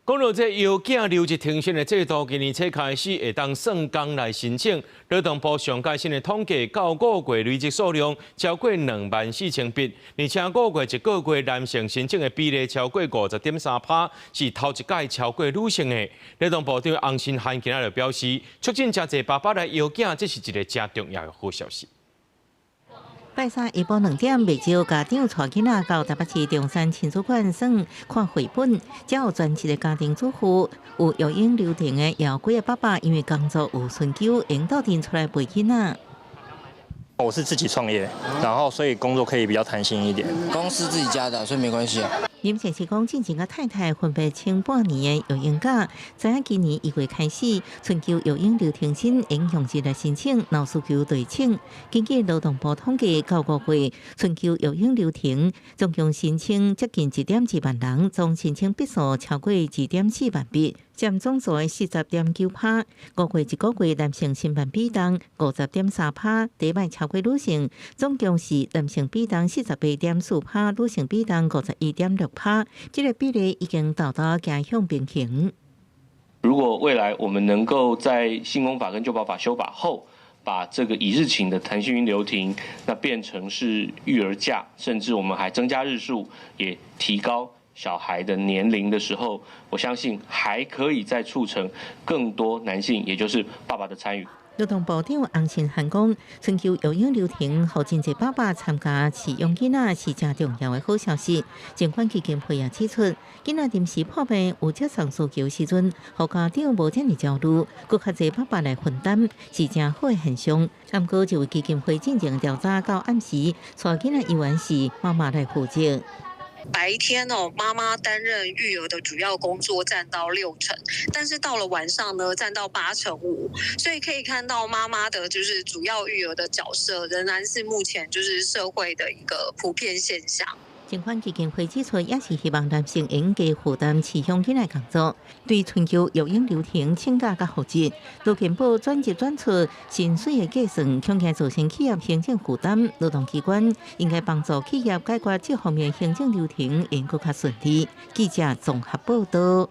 講到這邀囝留職停薪的制度，今年初開始會當算工來申請。勞動部上蓋新的統計，到五月累積數量超過24,000筆，而且五月一個月男性申請的比例超過50.3%，是頭一屆超過女性的。勞動部長洪申翰今仔日就表示，促進誠濟爸爸來邀囝，這是一个誠重要的好消息。拜三下晡2點，袂少家長帶囡仔到台北市中山親子館耍看繪本，遮有專職的家庭主婦，有育嬰留停的，也有幾个爸爸因為工作有需求，會鬥陣出來陪囡仔。我是自己創業，然後所以工作可以比較彈性一點。公司自己家的，所以沒關係啊。林先生講，進前佮太太分別請半年的育嬰假，知影今年1月開始，春秋育嬰留停薪會用日來申請，若有需求就請。根據勞動部統計，到5月春秋育嬰留停總共申請接近1.2萬人，總申請筆數超過2.4萬筆，佔總數的40.9%。5月一個月男性申辦比重50.3%，底擺超過女性，總共是男性比重48.4%，女性比重51.6%，這个比例已經達到趨向平衡。如果未來我們能夠在性工法跟就保法修法後，把這個一日請的彈性留停，那變成是育兒假，甚至我們還增加日數，也提高小孩的年齡的時候，我相信還可以再促成更多男性，也就是爸爸的參與。勞動部長洪申翰講，春秋育嬰留停，予真濟爸爸參加飼養囡仔是誠重要的好消息。贈款基金會也指出，囡仔臨時破病有接送需求時陣，予家長無遮爾焦慮，閣較濟爸爸來分擔，是誠好的現象。毋過，這位基金會進前調查到暗時，帶囡仔猶原是媽媽來負責。白天哦，媽媽擔任育兒的主要工作佔到6成，但是到了晚上呢，佔到8.5成，所以可以看到媽媽的就是主要育兒的角色，仍然是目前就是社會的一個普遍現象。贈款基金會指出，也是希望男性應該負擔飼養囡仔工作，對春秋育嬰留停請假佮復職，勞健保轉入轉出薪水的計算，恐驚造成企業行政負擔。勞動機關應該幫助企業解決這方面行政流程，會閣較順利。記者綜合報道。